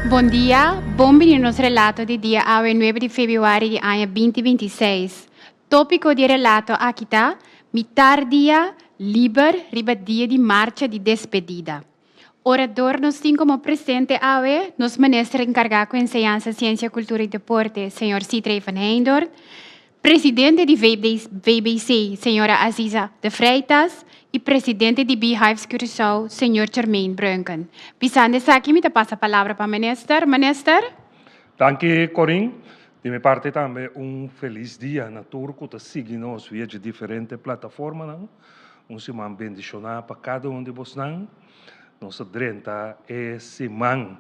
Bon dia, bon bini nos relato di dia awe 9 di februari di aña 2026. Tópiko di e relato aki ta, Mitar dia liber riba dia di marcha di despedida. Orador nos tin komo presente awe nos minister enkargá ku Enseñansa, Siensia, Kultura i Deporte, señor Sithree van Heydoorn, presidente di VBC, señora Aziza de Freitas i presidente di Beehives Curaçao, señor Jermaine Brunken. Bisando esaki mi ta pasa palabra pa minister. Minister. Danki Corin. Di mi parti tambe un felis dia na tur ku ta sigui nos via dje diferente plataformanan. Un siman bendishoná pa kada un di bosnan. Nos ta drenta e siman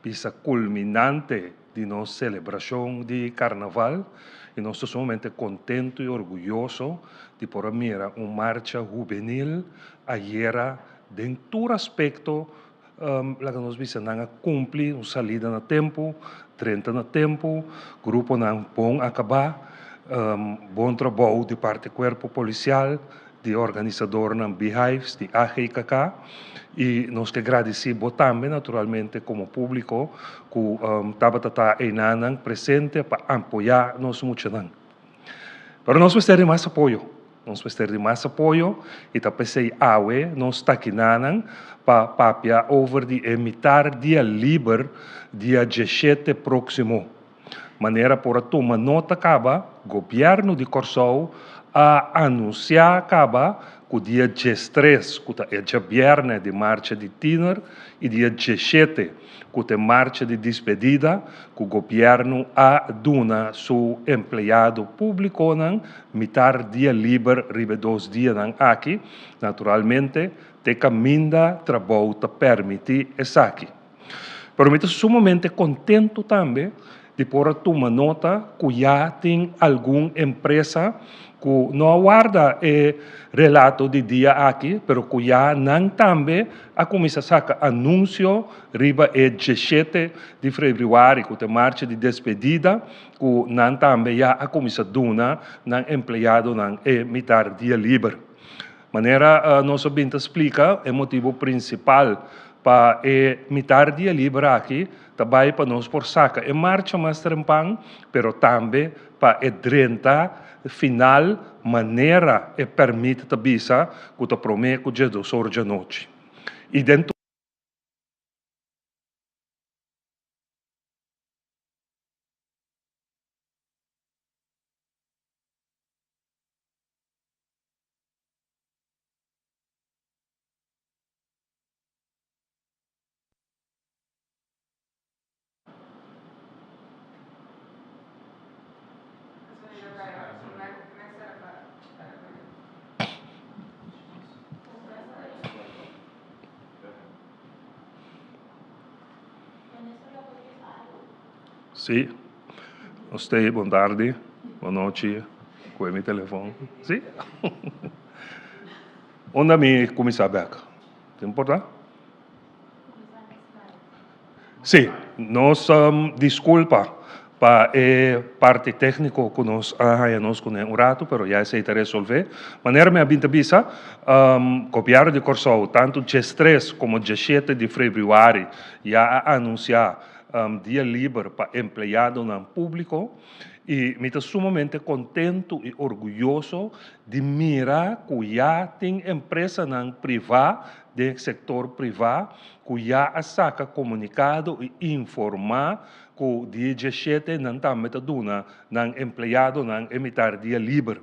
bisa kulminante di nos selebrashon di Karnaval i nos ta sumamente kontentu i orguyoso di por a mira un marcha hubenil ayera den tur aspekto. Laga nos bisa nan a kumpli un salida na tempu, drenta na tempu, gruponan bon akabá, bon trabou di parti kuerpo polisial, di organisadornan Beehives, di AGKK i nos ke gradisí bo tambe naturalmente komo públiko ku tabata ta einanan presente pa apoyá nos muchanan. Pero nos mester di mas apoyo. Nos mester di mas apoyo i ta p'esei awe nos ta kinanan pa papia over di e mitar dia liber dia dieshete próksimo. Manera por a tuma nota kaba, gobièrnu di Kòrsou a anunsiá kaba ku dia diestres, ku ta e djabièrnè di marcha di tiner, i dia dieshete, ku ta e marcha di dispedida, ku gobièrnu a duna su empleado públikonan Mitar dia liber riba e dos dianan aki, naturalmente te kaminda trabou ta permití esaki. Pero mi ta sumamente kontentu tambe di por a tuma nota ku ya tin algun empresa ku no a warda e relato di dia aki, pero ku ya nan tambe a kuminsá saka anunsio riba e dieshete di febrüari ku ta e marcha di despedida ku nan tambe ya a kuminsá duna nan empleadonan e mitar dia liber. Manera nos a bin ta splika, e motibu prinsipal pa e mitar dia liber aki ta bai pa nos por saka e marcha mas trempan, pero tambe pa e drenta final manera e pèrmit ta bisa ku ta promé ku djesdos or djanochi. I den. Sí, nos ta ei bon tardi, bon nochi, koe mi telefon, sí. Unda mi kuminsá bèk? Ta importá? Sí, nos disculpa pa e parti técnico cu nos a haya nos cune un rato, pero ya esey ta resolve. Manera mi a bin ta bisa, Gobierno di Corsou tanto diestres como dieshete di februari ya a anuncia dia liber pa empleadonan publico y mi ta sumamente contento y orguyoso di mira cu ya tin empresanan priva den sector priva ku ya a saka komunikado i informá ku dia dieshete nan tambe ta duna nan empleadonan e mitar dia liber.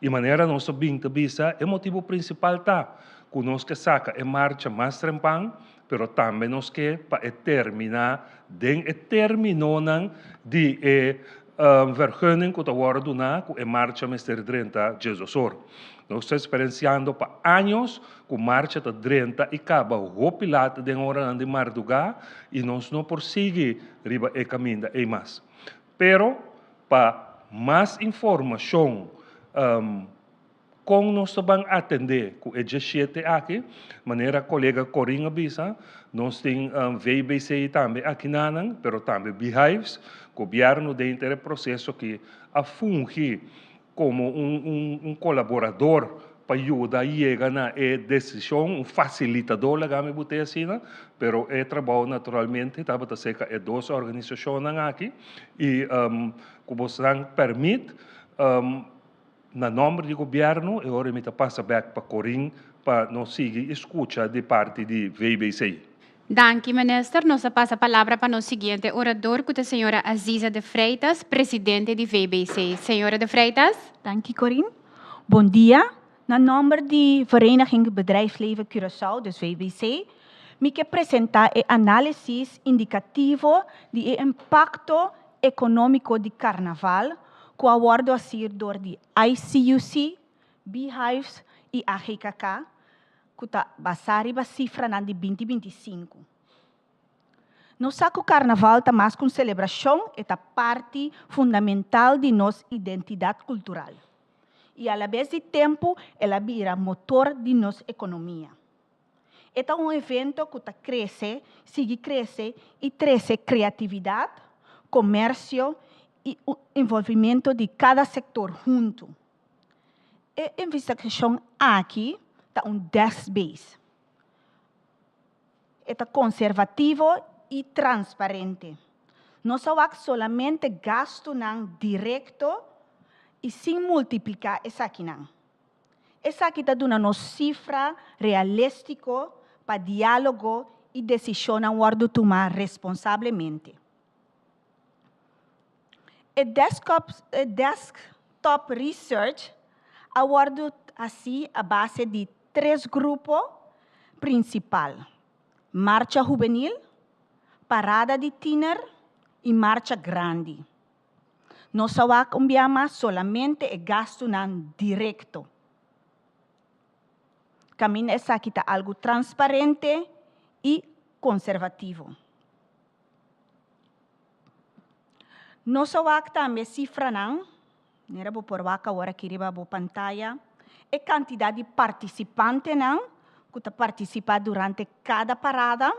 I manera nos ta bin ta bisa, e motibu prinsipal ta ku nos ke saka e marcha mas trempan, pero tambe nos ke pa e terminá den e términonan di e vergunning ku ta wòrdu duná ku e marcha mester drenta diesdos or. Nos ta eksperensiando pa años ku marcha ta drenta i kaba hopi lat den oranan di mardugá i nos no por sigui riba e kaminda ei mas. Pero pa mas informashon kon nos ta ban atendé ku e dieshete aki, manera kolega Corin a bisa, nos tin VBC tambe akinanan, pero tambe Beehives, gobièrnu den e proseso aki a fungi komo un kolaborador. pa yuda yega na e desishon, un fasilitadó laga mi bot'é asina, pero e trabou naturalmente tabata serka e dos organisashonnan aki i ku bosnan pèrmit na nòmber di gobièrnu e ora mi ta pasa bèk pa Corin pa nos sigui i skucha di parti di VBC. Danki Minister. Nos a pasa palabra pa nos siguiente orador ku ta señora Aziza de Freitas, presidente di VBC. Señora de Freitas. Danki Corin. Bon dia. Na nòmber di Vereniging Bedrijfsleven Curaçao, dus VBC, mi ke presentá e análisis indikativo di e impakto ekonómiko di Karnaval ku a wòrdu hasí dor di ICUC, Beehives i AGKK ku ta basá riba sifranan di 2025. Nos sa ku Karnaval ta mas ku un selebrashon, e ta parti fundamental di nos identidat kultural. I alabes di tempu el a bira motor di nos ekonomia. E ta un evento ku ta krese, sigui krese i trese kreatividat, komersio i envolvimentu di kada sektor huntu. E investigashon aki ta un desk-based. E ta konservativo i transparente. Nos a wak solamente gastunan direkto i sin multipliká esakinan. Esaki ta duna nos sifra realístiko pa diálogo i desishonnan wòrdu tumá responsablemente. E desktop research a wòrdu hasí a base di tres grupo prinsipal, marcha hubenil, parada di tiner i marcha grandi. Nos a wak un bia mas solamente e gastunan direkto. Kaminda esaki ta algu transparente i konservativo. Nos a wak tambe sifranan, manera bo por wak awor aki riba bo pantaya, e kantidat di partisipantenan ku ta partisipá durante kada parada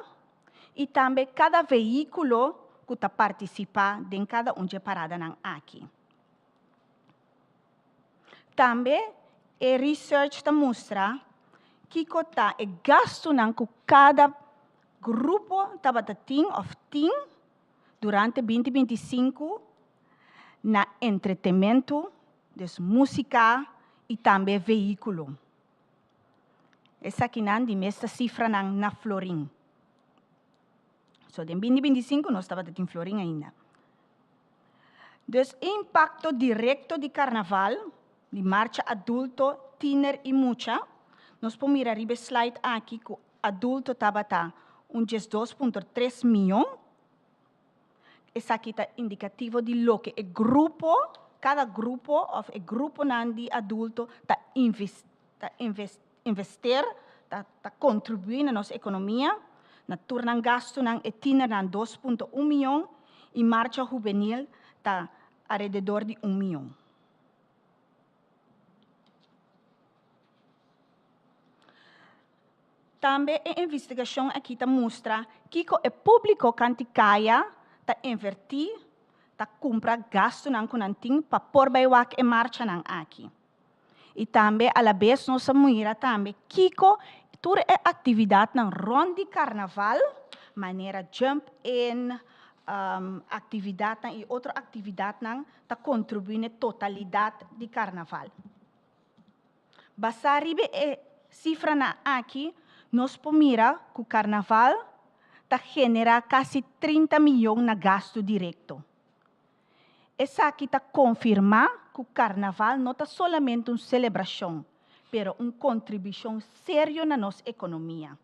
i tambe kada vehíkulo ku ta partisipá den kada un dje paradanan aki. Tambe e research ta mustra kiko ta e gastunan ku kada grupo tabata tin òf tin durante 2025 na entretementu, dus músika i tambe vehíkulo. Esakinan di mes ta sifranan na florin. So den 2025 nos tabata tin florin ainda. Dus e impakto direkto di karnaval, di marcha adulto, tiner i mucha, nos por mira riba e slide aki ku adulto tabata un 12.3 mion. Esaki ta indikativo di loke e grupo, kada grupo òf e gruponan di adulto ta ta invester, ta kontribuí na nos ekonomia, na tur nan gastunan. E tinernan 2.1 mion i marcha hubenil ta alrededor di 1 mion. Tambe e investigashon aki ta mustra kiko e públiko kanti kaya ta invertí, ta kumpra gastunan ku nan tin pa por bai wak e marchanan aki. I tambe alabes nos a mira tambe kiko tur e aktividatnan rònt di karnaval, manera jump in, aktividatnan i otro aktividatnan ta kontribuí na e totalidat di karnaval. Basá riba e sifranan aki, nos por mira ku karnaval ta generá kasi 30 mion na gastu direkto. Esaki ta konfirmá ku karnaval no ta solamente un selebrashon, pero un kontribushon serio na nos ekonomia.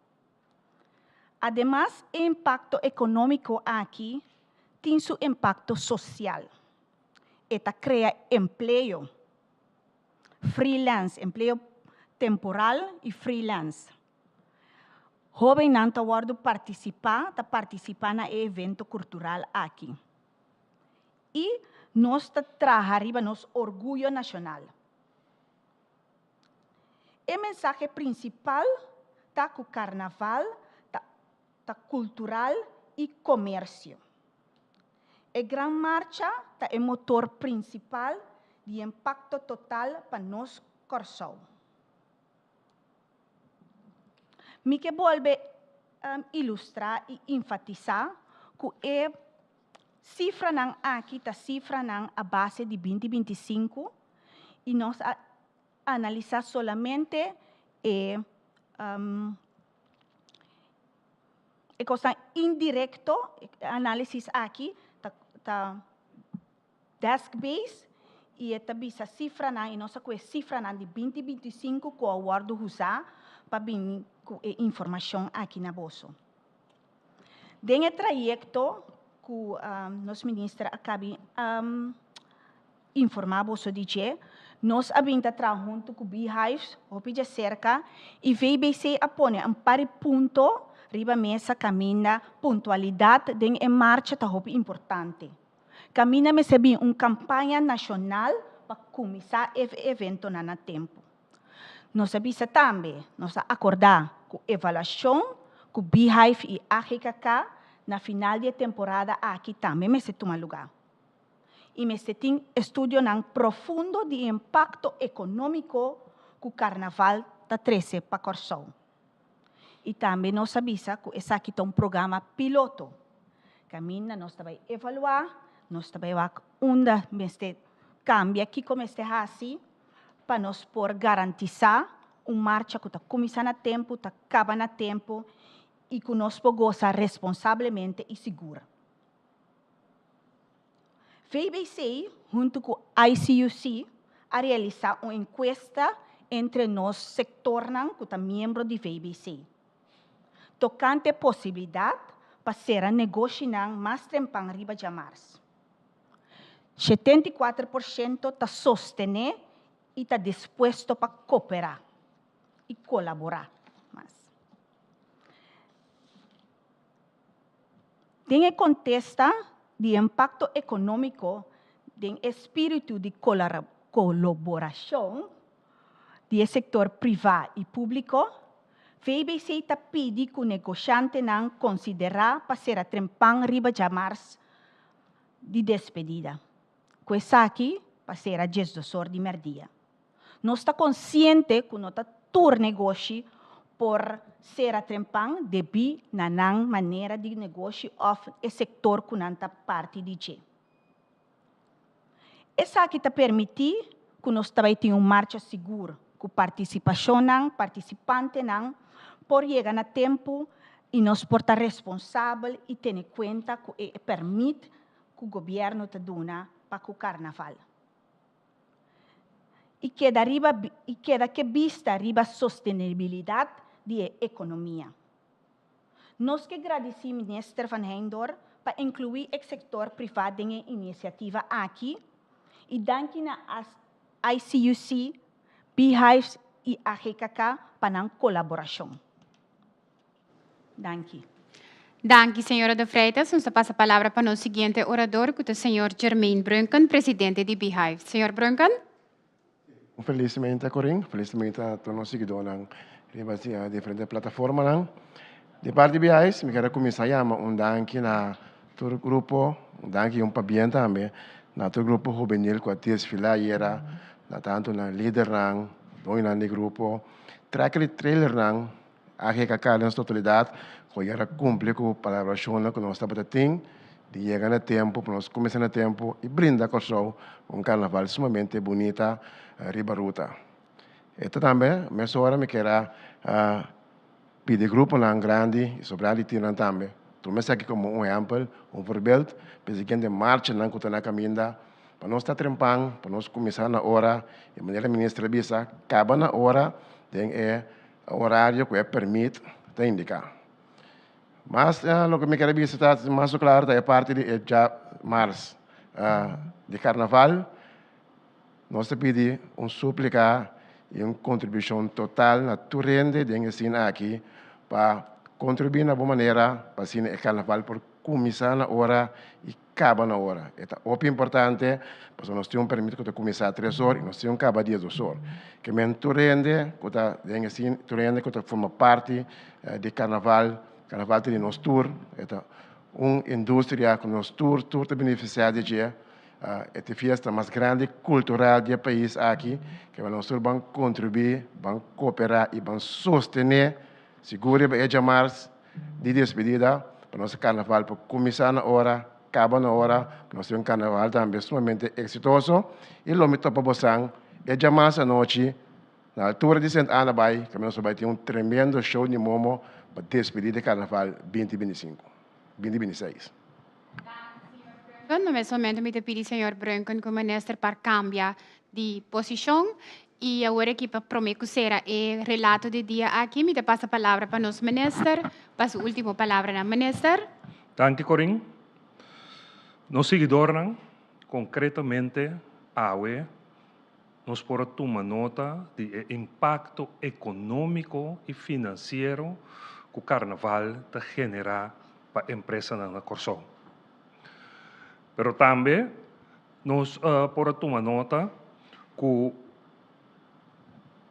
Ademas, e impakto ekonómiko aki tin su impakto sosial. E ta krea empleo, freelance, empleo temporal i freelance. Hóbennan ta wòrdu partisipá, ta partisipá na e evento kultural aki. I nos ta traha riba nos orguyo nashonal. E mensahe prinsipal ta ku karnaval ta ta kultural i komersio. E Gran Marcha ta e motor prinsipal di impakto total pa nos Kòrsou. Mi ke bolbe ilustrá i enfatisá ku e sifranan aki ta sifranan a base di 2025 i nos a analisá solamente e e kosnan indirekto. E análisis aki ta desk-based i e ta bisa sifranan i nos a kohe sifranan di 2025 ku a wòrdu usá pa bini ku e informashon aki na boso. Den e trayekto ku nos minister a kabi informá boso di dje, nos a bin ta traha huntu ku Beehives hopi djaserka i VBC a pone un par di punto riba mesa kaminda puntualidat den e marcha ta hopi importante. Kaminda mester bin un kampaña nashonal pa kuminsá e eventonan na tempu. Nos a bisa tambe, nos a akordá ku evaluashon ku Beehive i AGKK na final di e temporada aki tambe mester tuma lugá. I mester tin estudionan profundo di e impakto ekonómiko ku karnaval ta trese pa Kòrsou. I tambe nos a bisa ku esaki ta un programa piloto. Kaminda nos ta bai evaluá, nos ta bai wak unda mester kambia, kiko mester hasi pa nos por garantisá un marcha ku ta kuminsá na tempu, ta kaba na tempu i ku nos por gosa responsablemente i sigur. VBC huntu ku ICUC a realisá un enkuesta entre nos sektornan ku ta miembro di VBC tokante posibilidat pa sera negoshinan mas trempan riba djamars. 74% ta sostené i ta dispuesto pa koperá i kolaborá mas. Den e kontesta di impakto ekonómiko den e spiritu di kolaborashon di e sektor privá i públiko, VBC ta pidi ku negoshantenan konsiderá pa sera trempan riba djamars di despedida, ku esaki pa sera 12 or di mèrdia. Nos ta konsiente ku no ta tur negoshi por sera trempan debí na nan manera di negoshi òf e sektor ku nan ta parti di dje. Esaki ta permití ku nos ta bai tin un marcha sigur, ku partisipashonnan, partisipantenan por yega na tempu i nos por ta responsabel i tene kuenta ku e pèrmit ku gobièrnu ta duna pa ku karnaval. I keda riba i keda ke bista riba sostenibilidat di e ekonomia. Nos ke gradisí Minister Van Heydoorn pa inkluí e sektor privá den e inisiativa aki i danki na ICUC, Beehives i AGKK pa nan kolaborashon. Danki. Danki, señora De Freitas. Nos ta pasa palabra pa nos siguiente orador, ku ta señor Jermaine Brunken, presidente di Beehive. Señor Brunken. Un felis meinta Corin, felis meinta tur nos siguidónan riba diferente plataformanan. Di parti di Beehive mi kere kuminsá yama un danki na tur grupo, un danki i un pabien tambe na tur grupo hubenil ku a desfilá ayera, na tantu nan lidernan, doñonan di grupo, tracker di trailernan, AGKK den su totalidat ku a kumpli ku palabrashonnan ku nos tabata tin di yega na tempu pa nos kuminsá na tempu i brinda Kòrsou un karnaval sumamente bunita riba ruta. E ta tambe mesora mi kier a pidi gruponan grandi i sobrá di tinan tambe tuma esaki komo un ehèmpel, un voorbeeld pa e siguiente marchanan ku ta na kaminda pa nos ta trempan, pa nos kuminsá na ora i manera minister a bisa kaba na ora den e Horario ku e permit ta indiká. Mas loke mi kere bisa ta mas o klaro ta e parti di e djamars di karnaval. Nos ta pidi un súplika i un kontribushon total na tur hende den e sin aki pa kontribuí na bo manera pa asina e karnaval por kuminsá na ora i kaba na ora. E ta hopi importante pasobra nos tin un permit ku ta kuminsá 3 or i nos tin un kaba 12 or. Ke men tur hende ku ta den e sin, tur hende ku ta forma parti di karnaval, karnaval ta di nos tur, e ta un industria ku nos tur tur ta benefisiá di dje. E ta e fiesta mas grandi kultural di e pais aki, ke men nos tur ban kontribuí, ban koperá i ban sostené. Sigur riba e djamars di despedida pa nos karnaval por kuminsá na ora, kaba na ora, pa nos tin un karnaval tambe sumamente eksitoso i lo mi topa bosan e djamars anochi na altura di Sint Ana bai kaminda nos lo bai tin un tremendo show di momo pa despedí di karnaval 2025, 2026. Brunken, na mes momento mi ta pidi señor Brunken ku minister pa kambia di posishon i awor aki pa prome ku sera e relato di dia aki mi ta pasa palabra pa nos minister pa su ultimo palabranan. Minister. Danki Corin. Nos siguidornan, konkretamente awe nos por a tuma nota di e impakto ekonómiko i finansiero ku karnaval ta generá pa empresanan na Kòrsou. Pero tambe nos por a tuma nota ku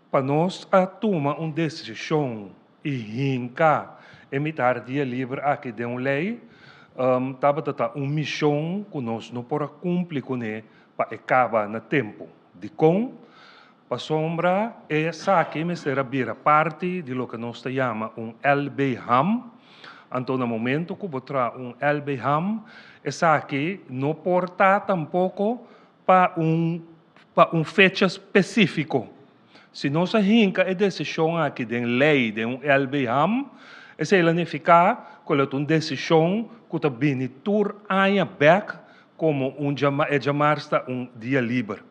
pa nos a tuma un desishon i hinka e mitar dia liber aki den un lei, tabata ta un mishon ku nos no por a kumpli kuné pa e kaba na tempu. Dikon? Pasobra esaki mester a bira parti di loke nos ta yama un LB-ham. Anto na momento ku bo traha un LB-ham, esaki no por ta tampoko pa un pa un fecha spesífiko. Si nos a hinka e desishon aki den lei, den un LB-ham, esei lo nifiká ku lo ta un desishon ku ta bini tur aña bèk komo un e djamars ta un dia liber.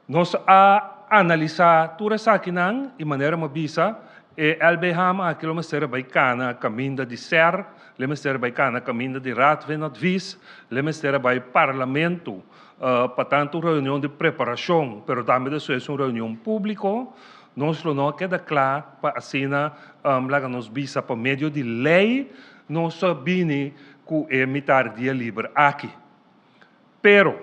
Nos a analisá tur esakinan i manera mi a bisa, e LBHam aki lo mester a bai kana kaminda di ser, lo mester a bai kana kaminda di Raad van Advies, lo mester a bai Parlamento pa tantu un reunion di preparashon, pero tambe despues un reunion públiko. Nos lo no a keda kla pa asina laga nos bisa pa medio di lei nos a bini ku e mitar dia liber aki. Pero,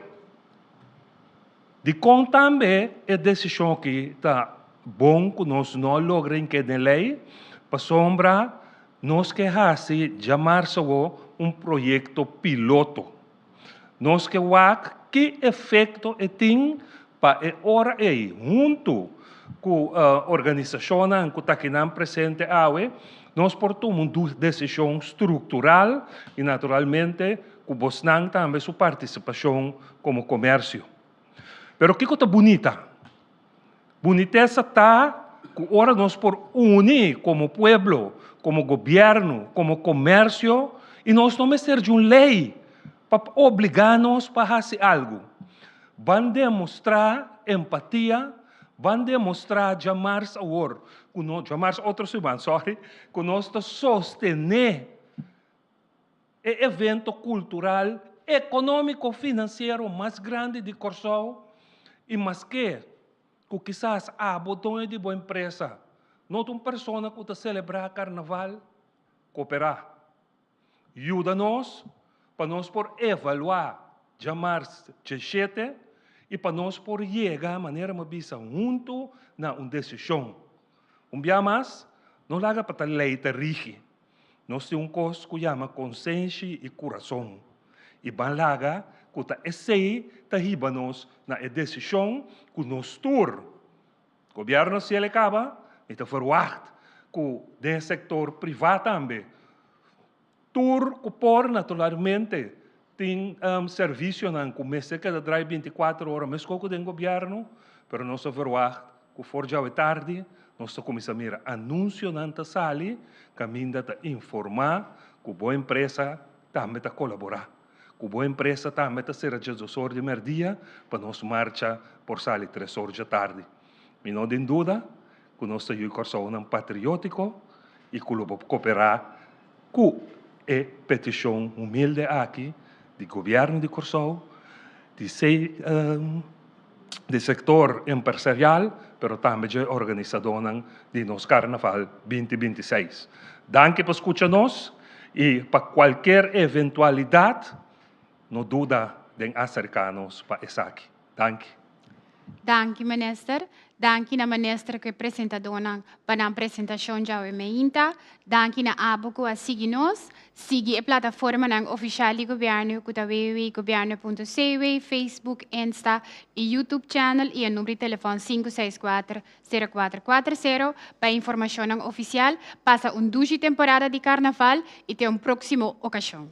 dikon tambe e desishon aki ta bon ku nos no a logra hink'é den lei? Pasobra nos ke hasi djamarsa awo un proyekto piloto. Nos ke wak ki efekto e tin pa e ora ei huntu ku organisashonnan ku ta kinan presente awe, nos por tuma un desishon struktural i naturalmente ku bosnan tambe su partisipashon komo komersio. Pero kiko ta bunita? Bunitesa ta ku ora nos por uni komo pueblo, komo gobièrnu, komo komersio i nos no mester di un lei pa obligá nos pa hasi algu. Ban demostrá empatia, ban demostrá djamars awor ku nos, djamars otro siman, sorry, ku nos ta sostené e evento kultural, ekonómiko, finansiero mas grandi di Kòrsou i maske ku kisas abo doño di bo empresa no ta un persona ku ta selebrá karnaval, koperá. Yuda nos pa nos por evaluá djamars djeshete i pa nos por yega, manera mi a bisa, huntu na un desishon. Un bia mas, no laga pa ta lei ta rigi. Nos tin un kos ku yama konsenshi i kurason, i ban laga ku ta esei ta hiba nos na e desishon ku nos tur, Gobièrnu si el e kaba, mi ta ferwagt ku den e sektor privá tambe, tur ku por naturalmente tin servisionan ku mester keda drai bintikuater ora meskos ku den gobièrnu, pero nos ta ferwagt ku for djawe tardi nos ta kuminsá mira anunsionan ta sali kaminda ta informá ku bo empresa tambe ta kolaborá, ku bo empresa tambe ta sera djesdos or di mèrdia pa nos marcha por sali tres or djatardi. Mi no den duda ku nos ta yu Kòrsounan patriótiko i ku lo bo koperá ku e petishon humilde aki di gobièrnu di Kòrsou, di di sektor empresarial, pero tambe dje organisadónan di nos Karnaval 2026. Danki pa skucha nos i pa kualker eventualidat no duda den aserká nos pa esaki. Danki. Danki Minister. Danki na minister ku presentadónan pa nan presentashon djawe mainta. Danki na abo ku a sigui nos. Sigui e plataformanan ofisial di gobièrnu ku ta www.gobièrnu.cw, Facebook, Insta i YouTube channel i e number di telefòn 564 0440 pa informashon ofisial. Pasa un dushi temporada di karnaval i te un próksimo okashon.